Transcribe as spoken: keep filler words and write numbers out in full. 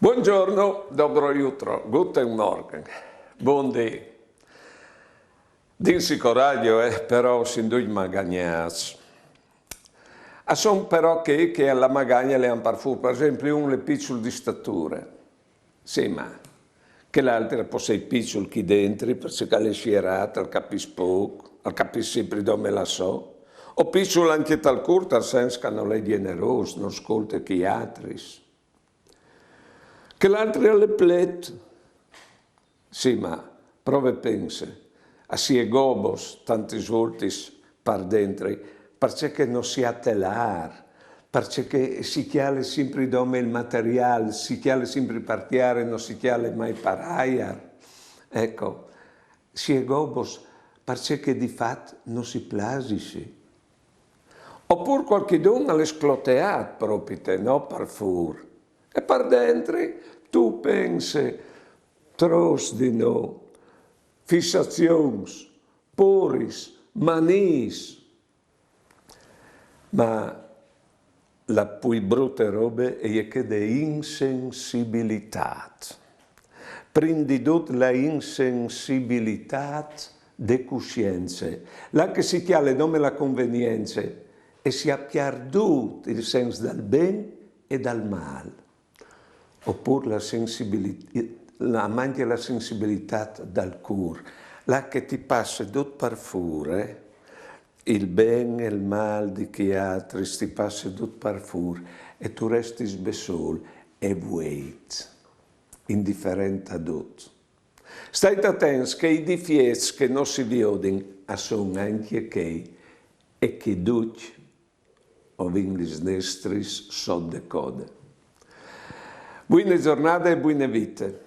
Buongiorno, dobro jutro, guten Morgen, bundì. Dins il coragjo, eh, però sin ducj magagnâts. A son però chei che la magagne le àn par fûr, par esempli un al è piçul di stature. Sì, ma chel altri al pues jessi piçul chi dentri, parcè che al è sierât, al capìs pôc, al capìs simpri dome la sô. O piçul ancje tal cûr, tal sens che nol è gjenerôs, nol scolte chei altris. Chel altri al è plet. Sì, ma prove a pensâ, a si è gobos tantis voltis par dentri, parcè che no si à telâr, parcè che si cjale simpri dome il materiâl, si cjale simpri par tiere, no si cjale mai par aiar. Eco, si è gobos parcè che di fat no si plasisi. Opûr cualchidun al è scloteât propit, no, par fûr. E par dentri, tu pense, trôs di nô, fissazions, pôris, maniis. Ma la plui brute robe e je chê de insensibilitât. Prin di dut la insensibilitât de cussience, là che si cjale dome la convenience e si à pierdût il sens dal ben e dal mâl. Opûr la sensibilit-, la mancje la sensibilitât dal cûr, là che ti passe dut par fûr, eh? Il ben e il mâl di chei altris ti passe dut par fûr e tu restis bessôl e vueit, indiferent a dut. Stait atents che i difiets che no si viodin a son ancje chei e che ducj o vin lis nestris sot de code. Buine zornade e buine vite.